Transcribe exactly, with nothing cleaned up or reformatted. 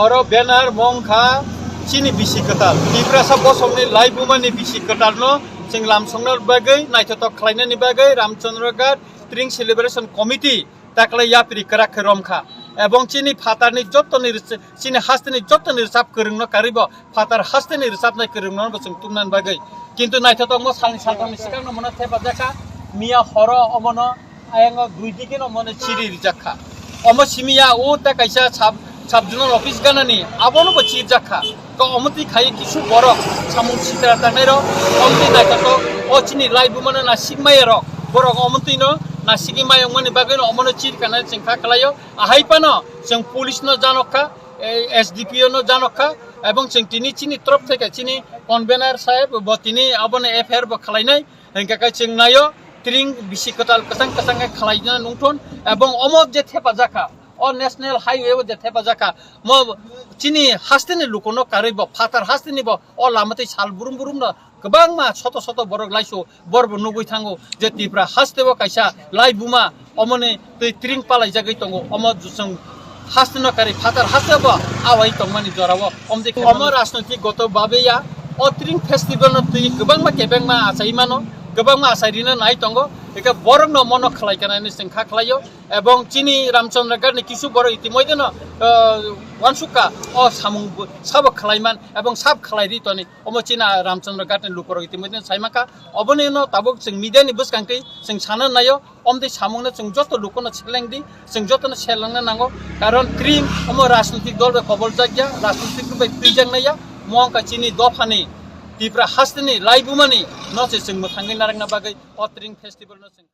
Oro banner mong kha chini bisi kwtal. Tiprasa bosongni laibumani bisi kwtalno chwng lamsongna bagwi, naithothok khlainani bagwi Ramchandra Ghat Tring Celebration Committee taklai yapri kwrak khe rom kha. Ebong chini phatarni jottoni rwch-, chini hasteni jottoni rwchap kwrwngno karwibo phatar hasteni rwchapnai kwrwngno bo chwng tubnani bagwi. Kintu naithotokno salni salthamni swkangno mono thepajak kha, miya horo omono ayang o dui digi no mone chiri rijak kha. Omo simi ya o ta kaisa sub, sub zonal office gana ni abono bo chirjak kha. To omo twi khai kisu borok samung sitra tangnai rok, omo twi naithotok o chini laibuma no nasik maya rok, borok omo twi no nasik mayong mani bagwi no omo no chir kana chwng kha khlaio. Ahai pano chwng police no janok kha, eh, S D P O no janok kha, ebong chwng tini chini trop theke chini convener saheb bo tini abono F I R bo khlainai. Hingke kai chwng naio, tring bisi kwtal kwchang kwchang khe khlaina nungthun, ebong omo je thepajak kha, o national highway o je thepajak kha, mo chini hasteni lukuno karwi bo, phatar hasteni bo, o lama twi sal burum burum no kwbangma soto soto borok laisu, borbo nugwi thango je Tripura haste o kaisa laibuma omoni twi tring palaijagwi tongo, omo chwng hasteno kari phatar haste bo awai tongmani jorao omdi khe omo rajnoitik goto babe ya. O tring festival no twi kwbangma kebengma achai mano, kwbangma achai rina nai tongo, eke borok no mono khlai kana hinwi chwng kha khlaio, ebong chini Ramchandra Ghat ni kisu borok itimoide no, ah, wansukha o samung bo sabo khlai man ebong sab khlai ri toni, omo chini Ramchandra Ghat ni lukurok itimoide no sai mankha. Oboni no tabuk chwng media ni bwskang twi chwng sana naio. Omtwi samungno chwng joto lukono seleng di, chwng jotono selengna nango. Karon tring omo rajnitik dol bai koboljak ya, rajnitik bai twijak nai ya. Mo wngkha chini dophani Tipra hasteni laibumani no se chwng mwthangwi narwkna bagwi o tring festival no chwng